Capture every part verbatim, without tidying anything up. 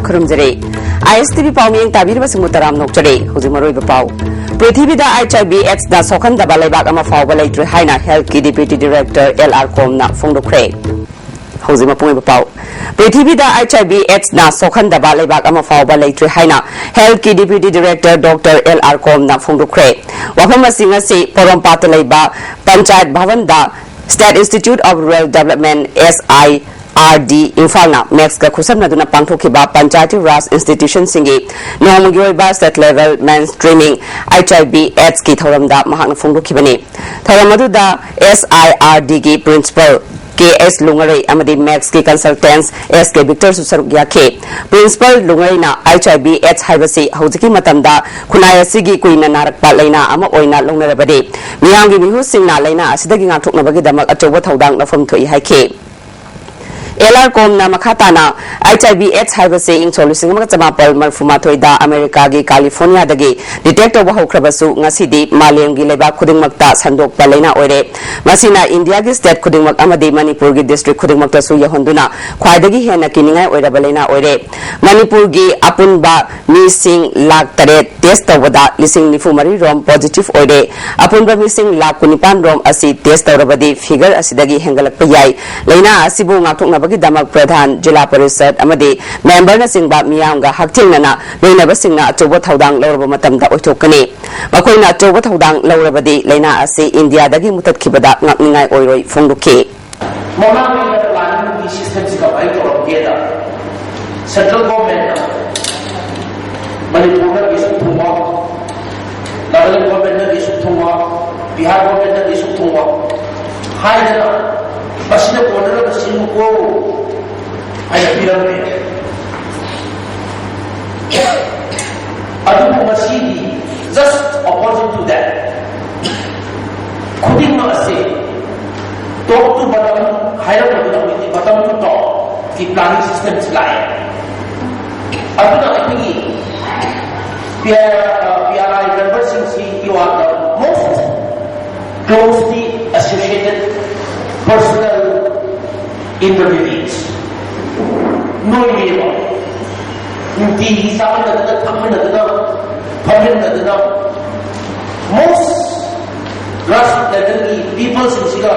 ꯈꯨꯔꯨꯝꯖꯔꯤ꯫ ꯑꯥꯏ ꯑꯦꯁ T V ꯄꯥꯎꯃꯤꯌꯦꯡ ꯇꯥꯕꯤꯔꯤꯕꯁꯤꯡꯕꯨ ꯇꯔꯥꯝ ꯅꯣꯛꯆꯔꯤ꯫ ꯍꯧꯖꯤꯛ ꯃꯔꯨꯑꯣꯏꯕ ꯄꯥꯎ꯫ ꯄ꯭ꯔꯤꯊꯤꯕꯤꯗ ꯑꯩꯆ ꯑꯥꯏ ꯚꯤ ꯑꯦꯗꯁꯅ ꯁꯣꯛꯍꯟꯗꯕ ꯂꯩꯕꯥꯛ ꯑꯃ ꯐꯥꯎꯕ ꯂꯩꯇ꯭ꯔꯦ ꯍꯥꯏꯅ ꯍꯦꯜꯊꯀꯤ ꯗꯤꯄ꯭ꯌꯨꯇꯤ ꯗꯤꯔꯦꯛꯇꯔ ꯑꯦꯜ ꯑꯥꯔ ꯀꯣꯝꯅ ꯐꯣꯡꯗꯣꯛꯈ꯭ꯔꯦ꯫ ꯍꯧꯖꯤꯛ ꯃꯄꯨꯡ ꯑꯣꯏꯕ ꯄꯥꯎ꯫ ꯄ꯭ꯔꯤꯊꯤꯕꯤꯗ ꯑꯩꯆ ꯑꯥꯏ ꯚꯤ ꯑꯦꯗꯁꯅ ꯁꯣꯛꯍꯟꯗꯕ ꯂꯩꯕꯥꯛ ꯑꯃ ꯐꯥꯎꯕ ꯂꯩꯇ꯭ꯔꯦ ꯍꯥꯏꯅ ꯍꯦꯜꯊꯀꯤ deputy director doctor L R ꯀꯣꯝꯅ ꯐꯣꯡꯗꯣꯛꯈ꯭ꯔꯦ꯫ ꯋꯥꯐꯝ ꯑꯁꯤ ꯉꯁꯤ ꯄꯣꯔꯣꯝꯄꯥꯠꯇ ꯂꯩꯕ panchayat ꯚꯕꯟꯗ State Institute of Rural Development, S I R D, ꯏꯝꯐꯥꯜꯅ ꯃꯦꯛꯁꯀ ꯈꯨꯠꯁꯝꯅꯗꯨꯅ ꯄꯥꯡꯊꯣꯛꯈꯤꯕ ꯄꯟꯆꯥꯌꯇꯤ ꯔꯥꯖ ꯏꯟꯁꯇꯤꯇ꯭ꯌꯨꯁꯟꯁꯤꯡꯒꯤ ꯅꯣꯡꯃꯒꯤ ꯑꯣꯏꯕ ꯁ꯭ꯇꯦꯠ ꯂꯦꯚꯦꯜ ꯃꯦꯟ ꯁ꯭ꯇ꯭ꯔꯤꯃꯤꯡ ꯑꯩꯆ ꯑꯥꯏ ꯚꯤ ꯑꯦꯗꯁꯀꯤ ꯊꯧꯔꯝꯗ ꯃꯍꯥꯛꯅ ꯐꯣꯡꯗꯣꯛꯈꯤꯕꯅꯤ꯫ ꯊꯧꯔꯝ ꯑꯗꯨꯗ ꯑꯦꯁ ꯑꯥꯏ ꯑꯥꯔ ꯗꯤꯒꯤ ꯄ꯭ꯔꯤꯟꯁꯤꯄꯜ ꯀꯦ ꯑꯦꯁ ꯂꯨꯉꯔꯩ ꯑꯃꯗꯤ ꯃꯦꯛꯁꯀꯤ ꯀꯟꯁꯜꯇꯦꯟꯠ ꯑꯦꯁ ꯀꯦ ꯚꯤꯛꯇꯔꯁꯨ ꯁꯔꯨꯛ ꯌꯥꯈꯤ꯫ ꯄ꯭ꯔꯤꯟꯁꯤꯄꯜ ꯂꯨꯉꯔꯩꯅ ꯑꯩꯆ ꯑꯥꯏ ꯚꯤ ꯑꯦꯗꯁ ꯍꯥꯏꯕꯁꯤ ꯍꯧꯖꯤꯛꯀꯤ ꯃꯇꯝꯗ ꯈꯨꯟꯅꯥꯏ ꯑꯁꯤꯒꯤ ꯀꯨꯏꯅ ꯅꯥꯔꯛꯄ ꯂꯥꯏꯅꯥ ꯑꯃ ꯑꯣꯏꯅ ꯂꯧꯅꯔꯕꯗꯤ, ꯃꯤꯌꯥꯝꯒꯤ ꯃꯤꯍꯨꯠꯁꯤꯡꯅ ꯂꯥꯏꯅꯥ ꯑꯁꯤꯗꯒꯤ ꯉꯥꯛꯊꯣꯛꯅꯕꯒꯤꯗꯃꯛ ꯑꯆꯧꯕ ꯊꯧꯗꯥꯡ ꯂꯧꯐꯝ ꯊꯣꯛꯏ ꯍꯥꯏꯈꯤ꯫ ꯑꯦꯜ ꯑꯥꯔ ꯀꯣꯝꯅ ꯃꯈꯥ ꯇꯥꯅ, ꯑꯩꯆ ꯑꯥꯏ ꯚꯤ ꯑꯦꯗꯁ ꯍꯥꯏꯕꯁꯤ ꯏꯪ ꯁꯣꯛ ꯂꯤꯁꯤꯡ ꯑꯃꯒ ꯆꯃꯥꯄꯜ ꯃꯔꯤꯐꯨ ꯃꯥꯊꯣꯏꯗ ꯑꯃꯦꯔꯤꯀꯥꯒꯤ ꯀꯥꯂꯤꯐꯣꯔꯅꯤꯌꯥꯗꯒꯤ ꯗꯤꯇꯦꯛ ꯇꯧꯕ ꯍꯧꯈ꯭ꯔꯕꯁꯨ, ꯉꯁꯤꯗꯤ ꯃꯥꯂꯦꯝꯒꯤ ꯂꯩꯕꯥꯛ ꯈꯨꯗꯤꯡꯃꯛꯇ ꯁꯟꯗꯣꯛꯄ ꯂꯩꯅꯥ ꯑꯣꯏꯔꯦ꯫ ꯃꯁꯤꯅ ꯏꯟꯗꯤꯌꯥꯒꯤ ꯁ꯭ꯇꯦꯠ ꯈꯨꯗꯤꯡꯃꯛ ꯑꯃꯗꯤ ꯃꯅꯤꯄꯨꯔꯒꯤ ꯗꯤꯁꯇ꯭ꯔꯤꯛ ꯈꯨꯗꯤꯡꯃꯛꯇꯁꯨ ꯌꯧꯍꯟꯗꯨꯅ ꯈ꯭ꯋꯥꯏꯗꯒꯤ ꯍꯦꯟꯅ ꯀꯤꯅꯤꯡꯉꯥꯏ ꯑꯣꯏꯔꯕ ꯂꯩꯅꯥ ꯑꯣꯏꯔꯦ꯫ ꯃꯅꯤꯄꯨꯔꯒꯤ ꯑꯄꯨꯟꯕ ꯃꯤꯁꯤꯡ ꯂꯥꯈ ꯇꯔꯦꯠ ꯇꯦꯁ ꯇꯧꯕꯗ ꯂꯤꯁꯤꯡ ꯅꯤꯐꯨ ꯃꯔꯤ ꯔꯣꯝ ꯄꯣꯖꯤꯇꯤꯚ ꯑꯣꯏꯔꯦ꯫ ꯑꯄꯨꯟꯕ ꯃꯤꯁꯤꯡ ꯂꯥꯈ ꯀꯨꯟꯅꯤꯄꯥꯟ ꯔꯣꯝ ꯑꯁꯤ ꯇꯦꯁ ꯇꯧꯔꯕꯗꯤ ꯐꯤꯒꯔ ꯑꯁꯤꯗꯒꯤ ꯍꯦꯟꯒꯠꯂꯛꯄ ꯌꯥꯏ꯫ ꯂꯩꯅꯥ ꯑꯁꯤꯕꯨ ꯉꯥꯛꯊꯣꯛꯅꯕꯒꯤꯗꯃꯛ ꯄ꯭ꯔꯙꯥꯟ, ꯖꯤꯂꯥ ꯄꯔꯤꯁꯗ ꯑꯃꯗꯤ ꯃꯦꯝꯕꯔꯅꯆꯤꯡꯕ ꯃꯤꯌꯥꯝꯒ ꯍꯛꯊꯦꯡꯅꯅ ꯂꯣꯏꯅꯕꯁꯤꯡꯅ ꯑꯆꯧꯕ ꯊꯧꯗꯥꯡ ꯂꯧꯔꯕ ꯃꯇꯝꯗ ꯑꯣꯏꯊꯣꯛꯀꯅꯤ꯫ ꯃꯈꯣꯏꯅ ꯑꯆꯧꯕ ꯊꯧꯗꯥꯡ ꯂꯧꯔꯕꯗꯤ ꯂꯩꯅꯥ ꯑꯁꯤ ꯏꯟꯗꯤꯌꯥꯗꯒꯤ ꯃꯨꯊꯠꯈꯤꯕꯗ ꯉꯛꯅꯤꯡꯉꯥꯏ ꯑꯣꯏꯔꯣꯏ ꯐꯣꯡꯗꯣꯛꯈꯤ꯫ ꯃꯃꯥꯡꯉꯩꯗ ꯄ꯭ꯂꯥꯅꯤꯡꯒꯤ ꯁꯤꯁꯇꯦꯝꯁꯤ ꯀꯃꯥꯏꯅ ꯇꯧꯔꯝꯒꯦꯗ, ꯁꯦꯟꯇ꯭ꯔꯦꯜ ꯒꯣꯔꯃꯦꯟꯅ ꯃꯅꯤꯄꯨꯔꯗ ꯀꯩꯁꯨ ꯊꯨꯡꯕ, ꯅꯥꯒꯥꯂꯦꯟ ꯒꯣꯔꯃꯦꯟꯅ ꯀꯩꯁꯨ ꯊꯨꯡꯕ, ꯕꯤꯍꯥꯔ ꯒꯣꯔꯃꯦꯟꯅ ꯀꯩꯁꯨ ꯊꯨꯡꯕ ꯍꯥꯏꯗꯅ ꯃꯁꯤꯅ ꯀꯣꯟꯅꯅꯕ ꯁꯤꯜꯂꯨꯀꯣ ꯍꯥꯏꯅ ꯄꯤꯔꯝꯃꯦ꯫ ꯑꯗꯨꯕꯨ ꯉꯁꯤꯗꯤ just opposite to that, ꯈꯨꯗꯤꯡꯃꯛ ꯑꯁꯤ top to bottom ꯍꯥꯏꯔꯛꯄꯗꯨꯅ ꯍꯧꯖꯤꯛꯇꯤ bottom to top ꯀꯤ planning system ꯁꯤ ꯂꯥꯛꯑꯦ꯫ ꯑꯗꯨꯅ ꯑꯩꯈꯣꯏꯒꯤ ꯄꯤ ꯑꯥꯔ ꯑꯥꯏ ꯃꯦꯝꯕꯔꯁꯤꯡꯁꯤ, you are the most closely associated personnel in the village. ꯅꯣꯏꯅꯦꯕ ꯇꯤ ꯆꯥꯃꯤꯟꯅꯗꯅ ꯊꯛꯃꯤꯟꯅꯗꯅ ꯐꯝꯃꯤꯟꯅꯗꯅ most grassroots levelꯒꯤ peopleꯁꯤꯡꯁꯤꯒ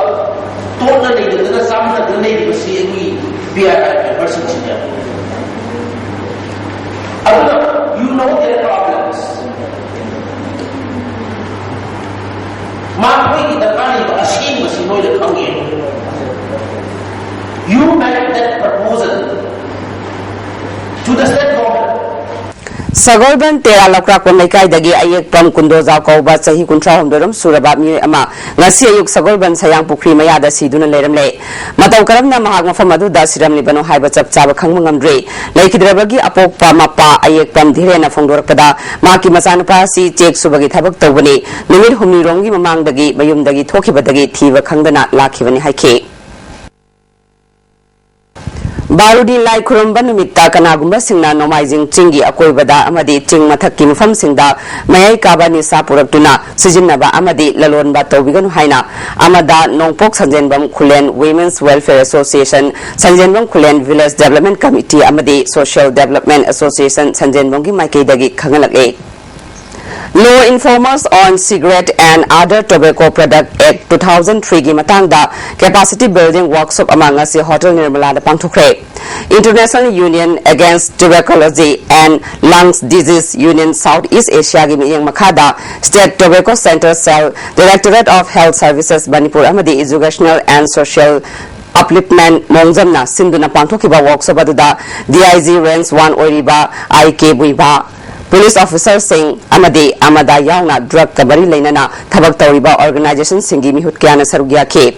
ꯇꯣꯠꯅ ꯂꯩꯅꯗꯅ ꯆꯥꯃꯤꯟꯅꯗꯅ ꯂꯩꯔꯤꯕꯁꯤ ꯑꯩꯈꯣꯏꯒꯤ ꯄꯤ ꯑꯥꯏ ꯑꯥꯏ ꯃꯦꯝꯕꯔꯁꯤꯡꯁꯤꯅꯦ꯫ ꯑꯗꯨꯅ you know their problems. ꯃꯈꯣꯏꯒꯤ ꯗꯔꯀꯥꯔ ꯂꯩꯕ ꯑꯁꯦꯡꯕꯁꯤ ꯃꯣꯏꯗ ꯈꯪꯉꯦ꯫ You make that proposal to the state government. ꯁꯒꯣꯜꯕꯟ ꯇꯦꯔꯥ ꯂꯧꯀ꯭ꯔꯥꯛꯄꯝ ꯂꯩꯀꯥꯏꯗꯒꯤ ꯑꯌꯦꯛꯄꯝ ꯀꯨꯟꯗꯣꯖꯥꯎ ꯀꯧꯕ ꯆꯍꯤ ꯀꯨꯟꯊ꯭ꯔꯥ ꯍꯨꯝꯗꯣꯏꯔꯣꯝ ꯁꯨꯔꯕ ꯃꯤꯑꯣꯏ ꯑꯃ ꯉꯁꯤ ꯑꯌꯨꯛ ꯁꯒꯣꯜꯕꯟ ꯁꯌꯥꯡ ꯄꯨꯈ꯭ꯔꯤ ꯃꯌꯥꯗ ꯁꯤꯗꯨꯅ ꯂꯩꯔꯝꯂꯦ꯫ ꯃꯇꯧ ꯀꯔꯝꯅ ꯃꯍꯥꯛ ꯃꯐꯝ ꯑꯗꯨꯗ ꯁꯤꯔꯝꯂꯤꯕꯅꯣ ꯍꯥꯏꯕ ꯆꯞ ꯆꯥꯕ ꯈꯪꯕ ꯉꯝꯗ꯭ꯔꯤ꯫ ꯂꯩꯈꯤꯗ꯭ꯔꯕꯒꯤ ꯑꯄꯣꯛꯄ ꯃꯄꯥ ꯑꯌꯦꯛꯄꯝ ꯙꯤꯔꯦꯟꯅ ꯐꯣꯡꯗꯣꯔꯛꯄꯗ, ꯃꯍꯥꯛꯀꯤ ꯃꯆꯥꯅꯨꯄꯥ ꯑꯁꯤ ꯆꯦꯛ ꯁꯨꯕꯒꯤ ꯊꯕꯛ ꯇꯧꯕꯅꯤ, ꯅꯨꯃꯤꯠ ꯍꯨꯝꯅꯤꯔꯣꯝꯒꯤ ꯃꯃꯥꯡꯗꯒꯤ ꯃꯌꯨꯝꯗꯒꯤ ꯊꯣꯛꯈꯤꯕꯗꯒꯤ ꯊꯤꯕ ꯈꯪꯗꯅ ꯂꯥꯛꯈꯤꯕꯅꯤ ꯍꯥꯏꯈꯤ꯫ ꯕꯥꯔꯨꯅꯤ ꯂꯥꯏ ꯈꯨꯔꯨꯝꯕ ꯅꯨꯃꯤꯠꯇ ꯀꯅꯥꯒꯨꯝꯕꯁꯤꯡꯅ ꯅꯣꯡꯃꯥꯏꯖꯤꯡ ꯆꯤꯡꯒꯤ ꯑꯀꯣꯏꯕꯗ ꯑꯃꯗꯤ ꯆꯤꯡ ꯃꯊꯛꯀꯤ ꯃꯐꯝꯁꯤꯡꯗ ꯃꯌꯥꯏ ꯀꯥꯕ ꯅꯤꯁꯥ ꯄꯨꯔꯛꯇꯨꯅ ꯁꯤꯖꯤꯟꯅꯕ ꯑꯃꯗꯤ ꯂꯂꯣꯟꯕ ꯇꯧꯕꯤꯒꯅꯨ ꯍꯥꯏꯅ ꯑꯃꯗ ꯅꯣꯡꯄꯣꯛ ꯁꯟꯖꯦꯟꯕꯝ ꯈꯨꯂꯦꯟ Women's Welfare Association, ꯁꯟꯖꯦꯟꯕꯝ ꯈꯨꯂꯦꯟ Village Development Committee ꯑꯃꯗꯤ Social Development Association ꯁꯟꯖꯦꯟꯕꯝꯒꯤ ꯃꯥꯏꯀꯩꯗꯒꯤ ꯈꯪꯍꯜꯂꯛꯂꯦ꯫ Law Informers on Cigarette and Other Tobacco Product Act two thousand three ꯒꯤ ꯃꯇꯥꯡꯗ capacity building workshop ꯑꯃ ꯉꯁꯤ Hotel Nirmala the ꯄꯥꯡꯊꯣꯛꯈ꯭ꯔꯦ꯫ International Union Against Tuberculosis and Lungs Disease Union South East Asia ꯒꯤ ꯃꯤꯠꯌꯦꯡ ꯃꯈꯥꯗ State Tobacco Centre Cell, Directorate of Health Services Manipur ꯑꯃꯗꯤ Educational and Social Upliftment ꯃꯣꯡꯖꯝꯅ ꯁꯤꯟꯗꯨꯅ ꯄꯥꯡꯊꯣꯛꯈꯤꯕ workshop ꯑꯗꯨꯗ D I G Range one ꯑꯣꯏꯔꯤꯕ I K ꯕꯨꯏꯕꯥ, police officer ꯁꯤꯡ ꯑꯃꯗꯤ ꯑꯃꯗ ꯌꯥꯎꯅ drug ꯀ ꯃꯔꯤ ꯂꯩꯅꯅ ꯊꯕꯛ ꯇꯧꯔꯤꯕ organization ꯁꯤꯡꯒꯤ ꯃꯤꯍꯨꯠ ꯀꯌꯥꯅ ꯁꯔꯨꯛ ꯌꯥꯈꯤ꯫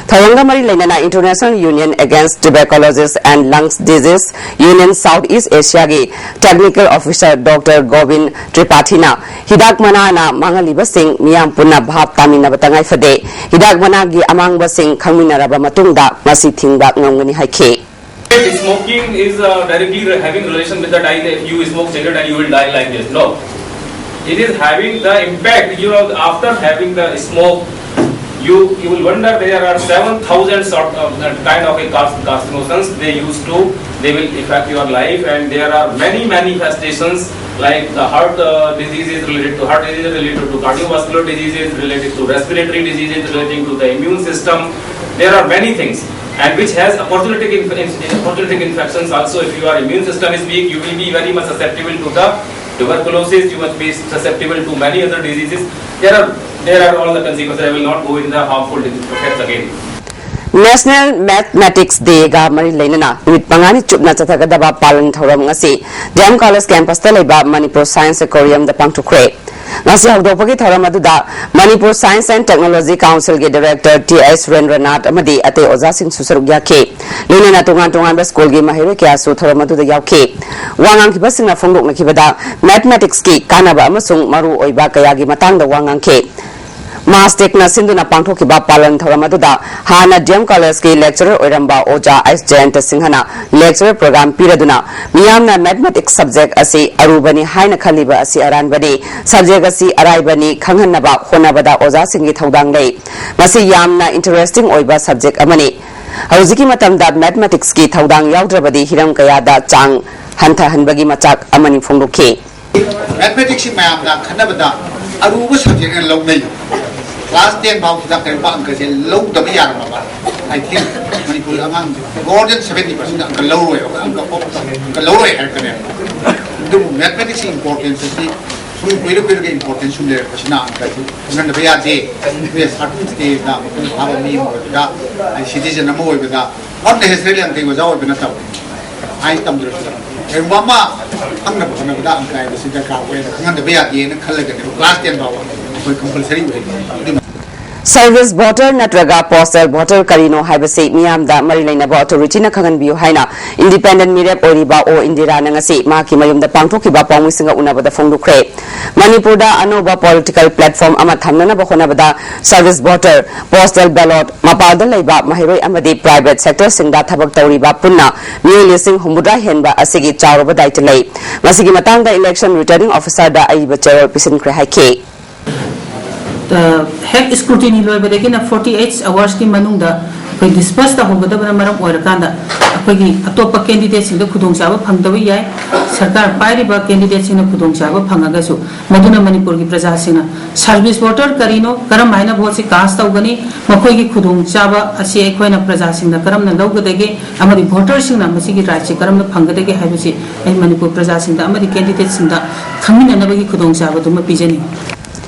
ꯊꯧꯔꯝꯒ ꯃꯔꯤ ꯂꯩꯅꯅ International Union Against Tuberculosis and Lungs Disease Union South East Asia ꯒꯤ technical officer Doctor Govind Tripathi ꯅ ꯍꯤꯗꯥꯛ ꯃꯅꯥꯅ ꯃꯥꯡꯍꯜꯂꯤꯕꯁꯤꯡ ꯃꯤꯌꯥꯝ ꯄꯨꯟꯅ ꯚꯥꯞ ꯇꯥꯃꯤꯟꯅꯕ ꯇꯉꯥꯏ ꯐꯗꯦ꯫ ꯍꯤꯗꯥꯛ ꯃꯅꯥꯒꯤ ꯑꯃꯥꯡꯕꯁꯤꯡ ꯈꯪꯃꯤꯟꯅꯔꯕ ꯃꯇꯨꯡꯗ ꯃꯁꯤ ꯊꯤꯡꯕ ꯉꯝꯒꯅꯤ ꯍꯥꯏꯈꯤ꯫ Smoking is uh, directly re- having relation with the dying. If you smoke cigarette and you will die like this, no. It is having the impact. You know, after having the smoke, you you will wonder there are seven thousand sort of uh, kind of a carc- carcinogens they used to They will affect your life, and there are many manifestations like the heart uh, diseases related to heart diseases, related to cardiovascular diseases, related to respiratory diseases, relating to the immune system. There are many things, and which has opportunistic, inf- inf- opportunistic infections also. If your immune system is weak, you will be very much susceptible to the tuberculosis. You must be susceptible to many other diseases. There are there are all the consequences. I will not go in the harmful effects again. National Mathematics Day-ꯒ ꯃꯔꯤ ꯂꯩꯅꯅ ꯅꯨꯃꯤꯠ ꯃꯉꯥꯅꯤ ꯆꯨꯞꯅ ꯆꯠꯊꯒꯗꯕ ꯄꯥꯂꯟ ꯊꯧꯔꯝ ꯉꯁꯤ D M College campus-ꯇ ꯂꯩꯕ Manipur Science Aquarium-ꯗ ꯄꯥꯡꯊꯣꯛꯈ꯭ꯔꯦ꯫ ꯉꯁꯤ ꯍꯧꯗꯣꯛꯄꯒꯤ ꯊꯧꯔꯝ ꯑꯗꯨꯗ Manipur Science and Technology Council-ꯒꯤ Director T I Surendranath ꯑꯃꯗꯤ ꯑꯇꯩ ꯑꯣꯖꯥꯁꯤꯡꯁꯨ ꯁꯔꯨꯛ ꯌꯥꯈꯤ꯫ ꯂꯣꯏꯅꯅ ꯇꯣꯉꯥꯟ ꯇꯣꯉꯥꯟꯕ school-ꯒꯤ ꯃꯍꯩꯔꯣꯏ ꯀꯌꯥꯁꯨ ꯊꯧꯔꯝ ꯑꯗꯨꯗ ꯌꯥꯎꯈꯤ꯫ ꯋꯥ ꯉꯥꯡꯈꯤꯕꯁꯤꯡꯅ ꯐꯣꯡꯗꯣꯛꯅꯈꯤꯕꯗ, mathematics-ꯀꯤ ꯀꯥꯟꯅꯕ ꯑꯃꯁꯨꯡ ꯃꯔꯨ ꯑꯣꯏꯕ ꯀꯌꯥꯒꯤ ꯃꯇꯥꯡꯗ ꯋꯥ ꯉꯥꯡꯈꯤ꯫ ꯃꯥꯁꯇꯦꯛꯅ ꯁꯤꯟꯗꯨꯅ ꯄꯥꯡꯊꯣꯛꯈꯤꯕ ꯄꯥꯂꯟ ꯊꯧꯔꯝ ꯑꯗꯨꯗ ꯍꯥꯟꯅ D M College-ꯀꯤ lecturer ꯑꯣꯏꯔꯝꯕ ꯑꯣꯖꯥ ꯑꯦꯁ ꯖꯌꯟꯇ ꯁꯤꯡꯍꯅ lecturer program ꯄꯤꯔꯗꯨꯅ, ꯃꯤꯌꯥꯝꯅ mathematics subject ꯑꯁꯤ ꯑꯔꯨꯕꯅꯤ ꯍꯥꯏꯅ ꯈꯜꯂꯤꯕ ꯑꯁꯤ ꯑꯔꯥꯟꯕꯅꯤ꯫ Subject ꯑꯁꯤ ꯑꯔꯥꯏꯕꯅꯤ ꯈꯪꯍꯟꯅꯕ ꯍꯣꯠꯅꯕꯗ ꯑꯣꯖꯥꯁꯤꯡꯒꯤ ꯊꯧꯗꯥꯡ ꯂꯩ꯫ ꯃꯁꯤ ꯌꯥꯝꯅ interesting ꯑꯣꯏꯕ subject ꯑꯃꯅꯤ꯫ ꯍꯧꯖꯤꯛꯀꯤ ꯃꯇꯝꯗ mathematics-ꯀꯤ ꯊꯧꯗꯥꯡ ꯌꯥꯎꯗ꯭ꯔꯕꯗꯤ ꯍꯤꯔꯝ ꯀꯌꯥꯗ ꯆꯥꯡ ꯍꯟꯊꯍꯟꯕꯒꯤ ꯃꯆꯥꯛ ꯑꯃꯅꯤ ꯐꯣꯡꯗꯣꯛꯈꯤ꯫ Mathematics-ꯁꯤ ꯃꯌꯥꯝꯅ ꯈꯟꯅꯕꯗ ꯑꯔꯨꯕ subject-ꯅ ꯂꯧꯅꯩ꯫ Class ten ꯐꯥꯎꯁꯤꯗ ꯀꯔꯤꯒꯨꯝꯕ ꯑꯪꯀꯁꯦ ꯂꯧꯗꯕ ꯌꯥꯔꯝꯃꯕ, I think ꯃꯅꯤꯄꯨꯔꯒꯤ ꯑꯉꯥꯡ more than seventy percent ꯑꯪꯀ ꯂꯧꯔꯣꯏꯕ, ꯑꯪꯀ ꯑꯪꯀ ꯂꯧꯔꯣꯏ ꯍꯥꯏꯔꯛꯀꯅꯦꯕ꯫ ꯑꯗꯨꯕꯨ mathematics-ꯀꯤ importance ꯑꯁꯤ ꯁꯨꯝ ꯀꯨꯏꯔ ꯀꯨꯏꯔꯒ importance ꯁꯨꯝ ꯂꯩꯔꯛꯄꯁꯤꯅ ꯑꯪꯀꯁꯤ ꯈꯪꯍꯟꯗꯕ ꯌꯥꯗꯦ꯫ ꯑꯩꯈꯣꯏ certain state-ꯅ ꯃꯄꯨꯡ ꯐꯥꯕ ꯃꯤ ꯑꯃ ꯑꯣꯏꯕꯗ, ꯑꯩ citizen ꯑꯃ ꯑꯣꯏꯕꯗ, not necessarily ꯑꯪꯀꯒꯤ ꯑꯣꯖꯥ ꯑꯣꯏꯕ ꯅꯠꯇꯕ, ꯑꯩꯅ ꯇꯝꯗ꯭ꯔꯁꯨ ꯀꯔꯤꯒꯨꯝꯕ ꯑꯃ ꯈꯪꯅꯕ ꯍꯣꯠꯅꯕꯗ ꯑꯪꯀ ꯍꯥꯏꯕꯁꯤ ꯗꯔꯀꯥꯔ ꯑꯣꯏꯅ ꯈꯪꯍꯟꯗꯕ ꯌꯥꯗꯦꯅ ꯈꯜꯂꯒꯅꯦꯕ class ten ꯐꯥꯎꯕ ꯑꯩꯈꯣꯏ compulsory ꯑꯣꯏꯍꯜꯂꯤ꯫ ꯑꯗꯨꯅ Service voter ꯅꯠꯇ꯭ꯔꯒ postal voter ꯀꯔꯤꯅꯣ ꯍꯥꯏꯕꯁꯤ ꯃꯤꯌꯥꯝꯗ ꯃꯔꯤ ꯂꯩꯅꯕ authority-ꯅ ꯈꯪꯍꯟꯕꯤꯌꯨ ꯍꯥꯏꯅ independent ꯃꯤꯔꯦꯞ ꯑꯣꯏꯔꯤꯕ ꯑꯣ ꯏꯟꯗꯤꯔꯥꯅ ꯉꯁꯤ ꯃꯍꯥꯛꯀꯤ ꯃꯌꯨꯝꯗ ꯄꯥꯡꯊꯣꯛꯈꯤꯕ ꯄꯥꯎꯃꯤꯁꯤꯡꯒ ꯎꯅꯕꯗ ꯐꯣꯡꯗꯣꯛꯈ꯭ꯔꯦ꯫ ꯃꯅꯤꯄꯨꯔꯗ ꯑꯅꯧꯕ political platform ꯑꯃ ꯊꯝꯅꯅꯕ ꯍꯣꯠꯅꯕꯗ service voter, postal ballot, ꯃꯄꯥꯟꯗ ꯂꯩꯕ ꯃꯍꯩꯔꯣꯏ ꯑꯃꯗꯤ private sector-ꯁꯤꯡꯗ ꯊꯕꯛ ꯇꯧꯔꯤꯕ ꯄꯨꯟꯅ ꯃꯤꯑꯣꯏ ꯂꯤꯁꯤꯡ ꯍꯨꯝꯐꯨꯇꯔꯥ ꯍꯦꯟꯕ ꯑꯁꯤꯒꯤ ꯆꯥꯎꯔꯕ ꯗꯥꯏꯇ ꯂꯩ꯫ ꯃꯁꯤꯒꯤ ꯃꯇꯥꯡꯗ election returning officer-ꯗ ꯑꯏꯕ ꯆꯦꯔꯣꯜ ꯄꯤꯁꯤꯟꯈ꯭ꯔꯦ ꯍꯥꯏꯈꯤ꯫ ꯍꯦꯛ scrutiny ꯂꯣꯏꯕꯗꯒꯤꯅ forty eight hours-ꯀꯤ ꯃꯅꯨꯡꯗ ꯑꯩꯈꯣꯏ ꯗꯤꯁꯄꯔꯁ ꯇꯧꯍꯧꯒꯗꯕꯅ ꯃꯔꯝ ꯑꯣꯏꯔꯀꯥꯟꯗ ꯑꯩꯈꯣꯏꯒꯤ ꯑꯇꯣꯞꯄ ꯀꯦꯟꯗꯤꯗꯦꯠꯁꯤꯡꯗ ꯈꯨꯗꯣꯡꯆꯥꯕ ꯐꯪꯗꯕ ꯌꯥꯏ꯫ ꯁꯔꯀꯥꯔ ꯄꯥꯏꯔꯤꯕ ꯀꯦꯟꯗꯤꯗꯦꯠꯁꯤꯡꯅ ꯈꯨꯗꯣꯡꯆꯥꯕ ꯐꯪꯉꯒꯁꯨ, ꯃꯗꯨꯅ ꯃꯅꯤꯄꯨꯔꯒꯤ ꯄ꯭ꯔꯖꯥꯁꯤꯡꯅ ꯁꯥꯔꯚꯤꯁ ꯚꯣꯇꯔ ꯀꯔꯤꯅꯣ, ꯀꯔꯝ ꯍꯥꯏꯅ ꯚꯣꯠꯁꯤ ꯀꯥꯁ ꯇꯧꯒꯅꯤ, ꯃꯈꯣꯏꯒꯤ ꯈꯨꯗꯣꯡꯆꯥꯕ ꯑꯁꯤ ꯑꯩꯈꯣꯏꯅ ꯄ꯭ꯔꯖꯥꯁꯤꯡꯅ ꯀꯔꯝꯅ ꯂꯧꯒꯗꯒꯦ ꯑꯃꯗꯤ ꯚꯣꯇꯔꯁꯤꯡꯅ ꯃꯁꯤꯒꯤ ꯔꯥꯏꯠꯁꯤ ꯀꯔꯝꯅ ꯐꯪꯒꯗꯒꯦ ꯍꯥꯏꯕꯁꯤ ꯑꯩ ꯃꯅꯤꯄꯨꯔ ꯄ꯭ꯔꯖꯥꯁꯤꯡꯗ ꯑꯃꯗꯤ ꯀꯦꯟꯗꯤꯗꯦꯠꯁꯤꯡꯗ ꯈꯪꯃꯤꯟꯅꯅꯕꯒꯤ ꯈꯨꯗꯣꯡꯆꯥꯕꯗꯨꯃ ꯄꯤꯖꯅꯤꯡꯏ꯫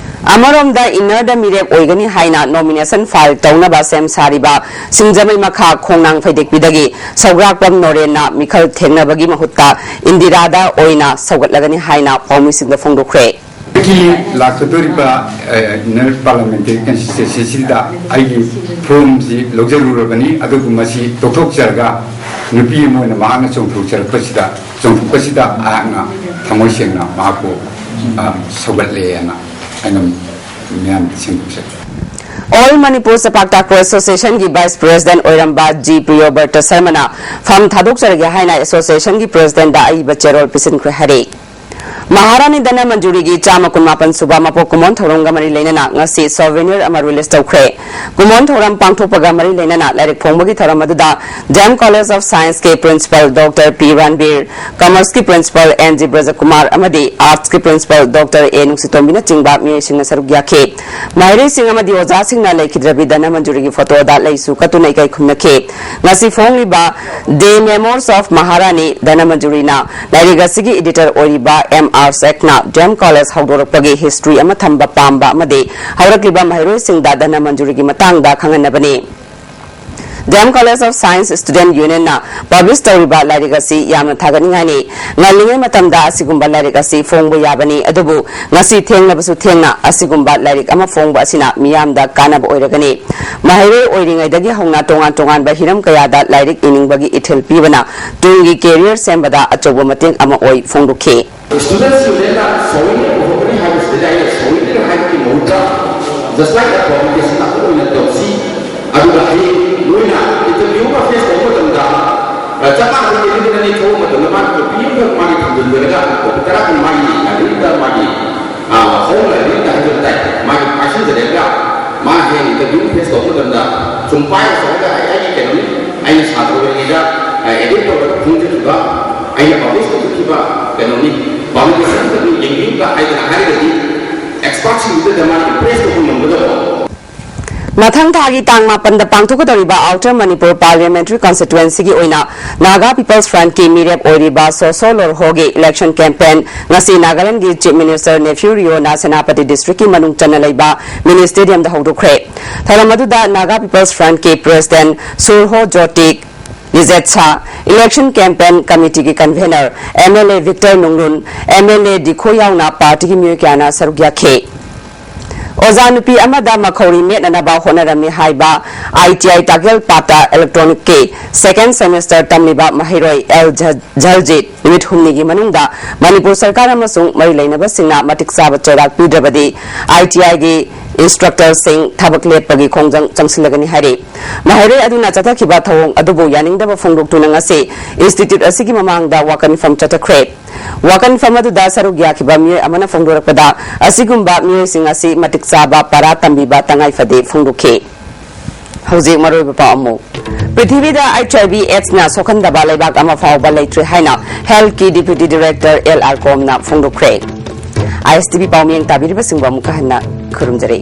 ꯑꯃꯔꯣꯝꯗ ꯏꯟꯅꯔꯗ ꯃꯤꯔꯦꯞ ꯑꯣꯏꯒꯅꯤ ꯍꯥꯏꯅ ꯅꯣꯃꯤꯅꯦꯁꯟ ꯐꯥꯏꯜ ꯇꯧꯅꯕ ꯁꯦꯝ ꯁꯥꯔꯤꯕ ꯁꯤꯡꯖꯃꯩ ꯃꯈꯥ ꯈꯣꯡꯅꯥꯡ ꯐꯩꯗꯦꯛꯄꯤꯗꯒꯤ ꯁꯧꯒ꯭ꯔꯥꯛꯄꯝ ꯅꯣꯔꯦꯟꯅ ꯃꯤꯈꯜ ꯊꯦꯡꯅꯕꯒꯤ ꯃꯍꯨꯠꯇ ꯏꯟꯗꯤꯔꯥꯗ ꯑꯣꯏꯅ ꯁꯧꯒꯠꯂꯒꯅꯤ ꯍꯥꯏꯅ ꯄꯥꯎꯃꯤꯁꯤꯡꯗ ꯐꯣꯡꯗꯣꯛꯈ꯭ꯔꯦ꯫ ꯑꯩꯒꯤ ꯂꯥꯛꯀꯗꯧꯔꯤꯕ, ꯑ, ꯏꯟꯅꯔ ꯄꯥꯔꯂꯤꯌꯥꯃꯦꯟꯇꯔꯤ ꯀꯟꯁꯇꯤꯇ꯭ꯋꯦꯟꯁꯤꯁꯤꯗ ꯑꯩꯒꯤ ꯐꯣꯔꯝꯁꯤ ꯂꯧꯖꯔꯨꯔꯕꯅꯤ, ꯑꯗꯨꯕꯨ ꯃꯁꯤ ꯇꯣꯛꯊꯣꯛꯆꯔꯒ ꯅꯨꯄꯤ ꯑꯃ ꯑꯣꯏꯅ ꯃꯍꯥꯛꯅ ꯆꯣꯡꯊꯣꯛꯆꯔꯛꯄꯁꯤꯗ, ꯆꯣꯡꯊꯣꯛꯄꯁꯤꯗ ꯑꯩꯍꯥꯛꯅ ꯊꯃꯣꯏ ꯁꯦꯡꯅ ꯃꯍꯥꯛꯄꯨ, ꯑ, ꯁꯧꯒꯠꯂꯦꯅ ꯑꯩꯅ ꯃꯤꯌꯥꯝꯗ ꯁꯦꯡꯗꯣꯛꯆꯔꯤ꯫ ꯑꯣꯜ ꯃꯅꯤꯄꯨꯔ ꯆꯄꯥꯛ ꯇꯥꯛꯄ ꯑꯦꯁꯣꯁꯤꯌꯦꯁꯟꯒꯤ ꯚꯥꯏꯁ ꯄ꯭ꯔꯦꯁꯤꯗꯦꯟꯠ ꯑꯣꯏꯔꯝꯕ ꯖꯤ ꯄ꯭ꯔꯤꯌꯣꯕ꯭ꯔꯇ ꯁꯔꯃꯅ ꯐꯝ ꯊꯥꯗꯣꯛꯆꯔꯒꯦ ꯍꯥꯏꯅ ꯑꯦꯁꯣꯁꯤꯌꯦꯁꯟꯒꯤ ꯄ꯭ꯔꯦꯁꯤꯗꯦꯟꯠꯗ ꯑꯏꯕ ꯆꯦꯔꯣꯜ ꯄꯤꯁꯤꯟꯈ꯭ꯔꯦ ꯍꯥꯏꯔꯦ꯫ ꯃꯍꯥꯔꯥꯅꯤ ꯙꯅꯃꯟꯖꯨꯔꯤꯒꯤ ꯆꯥꯝꯃ ꯀꯨꯟꯃꯥꯄꯟ ꯁꯨꯕ ꯃꯄꯣꯛ ꯀꯨꯝꯑꯣꯟ ꯊꯧꯔꯝꯒ ꯃꯔꯤ ꯂꯩꯅꯅ ꯉꯁꯤ ꯁꯣꯚꯦꯅꯤꯌꯔ ꯑꯃ ꯔꯤꯂꯤꯖ ꯇꯧꯈ꯭ꯔꯦ꯫ ꯀꯨꯝꯑꯣꯟ ꯊꯧꯔꯝ ꯄꯥꯡꯊꯣꯛꯄꯒ ꯃꯔꯤ ꯂꯩꯅꯅ ꯂꯥꯏꯔꯤꯛ ꯐꯣꯡꯕꯒꯤ ꯊꯧꯔꯝ ꯑꯗꯨꯗ ꯗꯤ ꯑꯦꯝ ꯀꯣꯂꯦꯖ ꯑꯣꯐ ꯁꯥꯏꯟꯁꯀꯤ ꯄ꯭ꯔꯤꯟꯁꯤꯄꯥꯜ ꯗꯣꯛꯇꯔ ꯄꯤ ꯔꯥꯟꯕꯤꯔ, ꯀꯃꯔꯁꯀꯤ ꯄ꯭ꯔꯤꯟꯁꯤꯄꯥꯜ ꯑꯦꯟ ꯖꯤ ꯕ꯭ꯔꯖꯀꯨꯃꯥꯔ ꯑꯃꯗꯤ ꯑꯥꯔꯠꯁꯀꯤ ꯄ꯭ꯔꯤꯟꯁꯤꯄꯥꯜ ꯗꯣꯛꯇꯔ ꯑꯦ ꯅꯨꯡꯁꯤꯇꯣꯝꯕꯤꯅꯆꯤꯡꯕ ꯃꯤꯑꯣꯏꯁꯤꯡꯅ ꯁꯔꯨꯛ ꯌꯥꯈꯤ꯫ ꯃꯍꯩꯔꯣꯏꯁꯤꯡ ꯑꯃꯗꯤ ꯑꯣꯖꯥꯁꯤꯡꯅ ꯂꯩꯈꯤꯗ꯭ꯔꯕꯤ ꯙꯅꯃꯟꯖꯨꯔꯤꯒꯤ ꯐꯣꯇꯣꯗ ꯂꯩꯁꯨ ꯀꯠꯇꯨꯅ ꯏꯀꯥꯏ ꯈꯨꯝꯅꯈꯤ꯫ ꯉꯁꯤ ꯐꯣꯡꯂꯤꯕ The Memoirs of Maharani ꯙꯅꯃꯟꯖꯨꯔꯤꯅ ꯂꯥꯏꯔꯤꯛ ꯑꯁꯤꯒꯤ ꯏꯗꯤꯇꯔ ꯑꯣꯏꯔꯤꯕ ꯑꯦꯝ ꯑꯥꯔ ꯁꯦꯛꯅ ꯗꯤ ꯑꯦꯝ ꯀꯣꯂꯦꯖ ꯍꯧꯗꯣꯔꯛꯄꯒꯤ ꯍꯤꯁꯇ꯭ꯔꯤ ꯑꯃ ꯊꯝꯕ ꯄꯥꯝꯕ ꯑꯃꯗꯤ ꯍꯧꯔꯛꯂꯤꯕ ꯃꯍꯩꯔꯣꯏꯁꯤꯡꯗ ꯙꯅꯃꯟꯖꯨꯔꯤꯒꯤ ꯃꯇꯥꯡꯗ ꯈꯪꯍꯟꯅꯕꯅꯤ꯫ D M college of science student ꯌꯨꯅꯤꯌꯟꯅ ꯄꯕ꯭ꯂꯤꯁ ꯇꯧꯔꯤꯕ ꯂꯥꯏꯔꯤꯛ ꯑꯁꯤ ꯌꯥꯝꯅ ꯊꯥꯒꯠꯅꯤꯡꯉꯥꯏꯅꯤ꯫ ꯉꯜꯂꯤꯉꯩ ꯃꯇꯝꯗ ꯑꯁꯤꯒꯨꯝꯕ ꯂꯥꯏꯔꯤꯛ ꯑꯁꯤ ꯐꯣꯡꯕ ꯌꯥꯕꯅꯤ, ꯑꯗꯨꯕꯨ ꯉꯁꯤ ꯊꯦꯡꯂꯕꯁꯨ ꯊꯦꯡꯅ ꯑꯁꯤꯒꯨꯝꯕ ꯂꯥꯏꯔꯤꯛ ꯑꯃ ꯐꯣꯡꯕ ꯑꯁꯤꯅ ꯃꯤꯌꯥꯝꯗ ꯀꯥꯟꯅꯕ ꯑꯣꯏꯔꯒꯅꯤ꯫ ꯃꯍꯩꯔꯣꯏ ꯑꯣꯏꯔꯤꯉꯩꯗꯒꯤ ꯍꯧꯅ ꯇꯣꯉꯥꯟ ꯇꯣꯉꯥꯟꯕ ꯍꯤꯔꯝ ꯀꯌꯥꯗ ꯂꯥꯏꯔꯤꯛ ꯏꯅꯤꯡꯕꯒꯤ ꯏꯊꯤꯜ ꯄꯤꯕꯅ ꯇꯨꯡꯒꯤ ꯀꯦꯔꯤꯌꯔ ꯁꯦꯝꯕꯗ ꯑꯆꯧꯕ ꯃꯇꯦꯡ ꯑꯃ ꯑꯣꯏ ꯐꯣꯡꯗꯣꯛꯈꯤ꯫ ꯁ꯭ꯇꯨꯗꯦꯟꯠꯁ ꯌꯨꯅꯤꯌꯟꯅ ꯁꯣꯔꯤ ꯄꯨꯊꯣꯛꯀꯅꯤ ꯍꯥꯏꯕꯁꯤꯗ ꯑꯩꯅ ꯁꯣꯔꯤꯗ ꯍꯥꯏꯕꯒꯤ ꯃꯍꯨꯠꯇ just like a publication ꯑꯃ ꯑꯣꯏꯅ ꯇꯧꯁꯤ꯫ ꯑꯗꯨꯒ ꯍꯌꯦꯡ ꯃꯣꯏꯅ ꯏꯟꯇꯔꯚ꯭ꯌꯨ ꯑꯃ ꯐꯦꯁ ꯇꯧꯕ ꯃꯇꯝꯗ, ꯑ, ꯆꯞ ꯃꯥꯟꯅꯕ ꯀꯦꯟꯗꯤꯗꯦꯠ ꯑꯅꯤ ꯊꯣꯛꯄ ꯃꯇꯝꯗ ꯃꯥꯅ ꯀꯣꯄꯤ ꯑꯃꯈꯛ ꯃꯥꯒꯤ ꯊꯝꯖꯤꯟꯖꯔꯒ ꯀꯣꯄꯤ ꯇꯔꯥ ꯀꯨꯟ ꯃꯥꯒꯤ ꯂꯥꯏꯕ꯭ꯔꯦꯔꯤꯗ ꯃꯥꯒꯤ, ꯑ, ꯍꯣꯝ ꯂꯥꯏꯕ꯭ꯔꯦꯔꯤꯗ ꯍꯥꯏꯖꯕ ꯇꯥꯏ, ꯃꯥꯒꯤ ꯄꯥꯏꯁꯤꯟꯖꯔꯒ ꯃꯥꯅ ꯍꯌꯦꯡ ꯏꯟꯇꯔꯚ꯭ꯌꯨ ꯐꯦꯁ ꯇꯧꯕ ꯃꯇꯝꯗ ꯁꯨꯝ ꯄꯥꯏꯔ ꯆꯠꯂꯒ ꯑꯩ ꯀꯩꯅꯣꯅꯤ, ꯄꯥꯕ꯭ꯂꯤꯛ ꯄꯔꯁꯟ ꯑꯗꯨ ꯌꯦꯡꯕꯤꯌꯨꯒ ꯍꯥꯏꯗꯅ ꯍꯥꯏꯔꯒꯗꯤ ꯑꯦꯛꯁꯄꯥꯔꯠꯁꯤꯡꯗꯨꯗ ꯃꯥꯅ ꯏꯝꯄ꯭ꯔꯦꯁ ꯇꯧꯕ ꯉꯝꯒꯗꯕ꯫ ꯃꯊꯪ ꯊꯥꯒꯤ ꯇꯥꯡ ꯃꯥꯄꯟꯗ ꯄꯥꯡꯊꯣꯛꯀꯗꯧꯔꯤꯕ ꯑꯥꯎꯇꯔ ꯃꯅꯤꯄꯨꯔ ꯄꯥꯔꯂꯤꯌꯥꯃꯦꯟꯇꯔꯤ ꯀꯟꯁꯇꯤꯇ꯭ꯋꯦꯟꯁꯤꯒꯤ ꯑꯣꯏꯅ ꯅꯥꯒꯥ ꯄꯤꯄꯜꯁ ꯐ꯭ꯔꯟꯠꯀꯤ ꯃꯤꯔꯦꯞ ꯑꯣꯏꯔꯤꯕ ꯁꯣꯁꯣ ꯂꯣꯔꯍꯣꯒꯤ ꯏꯂꯦꯛꯁꯟ ꯀꯦꯝꯄꯦꯟ ꯉꯁꯤ ꯅꯥꯒꯥꯂꯦꯟꯗꯒꯤ ꯆꯤꯐ ꯃꯤꯅꯤꯁꯇꯔ ꯅꯦꯐ꯭ꯌꯨ ꯔꯤꯑꯣꯅ ꯁꯦꯅꯥꯄꯇꯤ ꯗꯤꯁꯇ꯭ꯔꯤꯛꯀꯤ ꯃꯅꯨꯡ ꯆꯟꯅ ꯂꯩꯕ ꯃꯤꯅꯤ ꯁ꯭ꯇꯦꯗꯤꯌꯝꯗ ꯍꯧꯗꯣꯛꯈ꯭ꯔꯦ꯫ ꯊꯧꯔꯝ ꯑꯗꯨꯗ ꯅꯥꯒꯥ ꯄꯤꯄꯜꯁ ꯐ꯭ꯔꯟꯠꯀꯤ president Shurhozelie Liezietsu, election campaign ꯀꯃꯤꯇꯤꯒꯤ convener M L A Victor Nunglun, M L A Dikho ꯌꯥꯎꯅ ꯄꯥꯔꯇꯤꯒꯤ ꯃꯤꯑꯣꯏ ꯀꯌꯥꯅ ꯁꯔꯨꯛ ꯌꯥꯈꯤ꯫ ꯑꯣꯖꯥ ꯅꯨꯄꯤ ꯑꯃꯗ ꯃꯈꯧꯔꯤ ꯃꯦꯠꯅꯅꯕ ꯍꯣꯠꯅꯔꯝꯃꯤ ꯍꯥꯏꯕ ꯑꯥꯏ ꯇꯤ ꯑꯥꯏ ꯇꯥꯀꯦꯜꯄꯥꯠꯇ ꯏꯂꯦꯛꯇ꯭ꯔꯣꯅꯤꯛꯀꯤ ꯁꯦꯀꯦꯟ ꯁꯦꯃꯦꯁꯇꯔ ꯇꯝꯂꯤꯕ ꯃꯍꯩꯔꯣꯏ ꯑꯦꯜ ꯖ- ꯖꯜꯖꯤꯠ ꯅꯨꯃꯤꯠ ꯍꯨꯝꯅꯤꯒꯤ ꯃꯅꯨꯡꯗ ꯃꯅꯤꯄꯨꯔ ꯁꯔꯀꯥꯔ ꯑꯃꯁꯨꯡ ꯃꯔꯤ ꯂꯩꯅꯕꯁꯤꯡꯅ ꯃꯇꯤꯛ ꯆꯥꯕ ꯆꯩꯔꯥꯛ ꯄꯤꯗ꯭ꯔꯕꯗꯤ ꯑꯥꯏ ꯇꯤ ꯑꯥꯏꯒꯤ ꯏꯟꯁꯇ꯭ꯔꯛꯇꯔꯁꯤꯡ ꯊꯕꯛ ꯂꯦꯞꯄꯒꯤ ꯈꯣꯡꯖꯪ ꯆꯪꯁꯤꯜꯂꯒꯅꯤ ꯍꯥꯏꯔꯤ꯫ ꯃꯍꯩꯔꯣꯏ ꯑꯗꯨꯅ ꯆꯠꯊꯈꯤꯕ ꯊꯧꯑꯣꯡ ꯑꯗꯨꯕꯨ ꯌꯥꯅꯤꯡꯗꯕ ꯐꯣꯡꯗꯣꯛꯇꯨꯅ ꯉꯁꯤ ꯏꯟꯁꯇꯤꯇ꯭ꯌꯨꯠ ꯑꯁꯤꯒꯤ ꯃꯃꯥꯡꯗ ꯋꯥꯀꯠ ꯃꯤꯐꯝ ꯆꯠꯊꯈ꯭ꯔꯦ꯫ ꯋꯥꯀꯠ ꯃꯤꯐꯝ ꯑꯗꯨꯗ ꯁꯔꯨꯛ ꯌꯥꯈꯤꯕ ꯃꯤꯑꯣꯏ ꯑꯃꯅ ꯐꯣꯡꯗꯣꯔꯛꯄꯗ, ꯑꯁꯤꯒꯨꯝꯕ ꯃꯤꯑꯣꯏꯁꯤꯡ ꯑꯁꯤ ꯃꯇꯤꯛ ꯆꯥꯕ ꯄꯔꯥ ꯇꯝꯕꯤꯕ ꯇꯉꯥꯏ ꯐꯗꯦ ꯐꯣꯡꯗꯣꯛꯈꯤ꯫ ꯍꯧꯖꯤꯛ ꯃꯔꯨꯑꯣꯏꯕ ꯄꯥꯎ ꯑꯃꯨꯛ꯫ ꯄ꯭ꯔꯤꯊꯤꯕꯤꯗ ꯑꯩꯆ ꯑꯥꯏ ꯚꯤ ꯑꯦꯗꯁꯅ ꯁꯣꯛꯍꯟꯗꯕ ꯂꯩꯕꯥꯛ ꯑꯃ ꯐꯥꯎꯕ ꯂꯩꯇ꯭ꯔꯦ ꯍꯥꯏꯅ ꯍꯦꯜꯊꯀꯤ ꯗꯤꯄ꯭ꯌꯨꯇꯤ ꯗꯤꯔꯦꯛꯇꯔ ꯑꯦꯜ ꯑꯥꯔ ꯀꯣꯝꯅ ꯐꯣꯡꯗꯣꯛꯈ꯭ꯔꯦ꯫ ꯑꯥꯏ ꯑꯦꯁ ꯇꯤ ꯚꯤ ꯄꯥꯎꯃꯤ ꯇꯥꯕꯤꯔꯤꯕꯁꯤꯡꯕꯨ ꯑꯃꯨꯛꯀ ꯍꯟꯅ ꯈꯨꯔꯨꯝꯖꯔꯤ꯫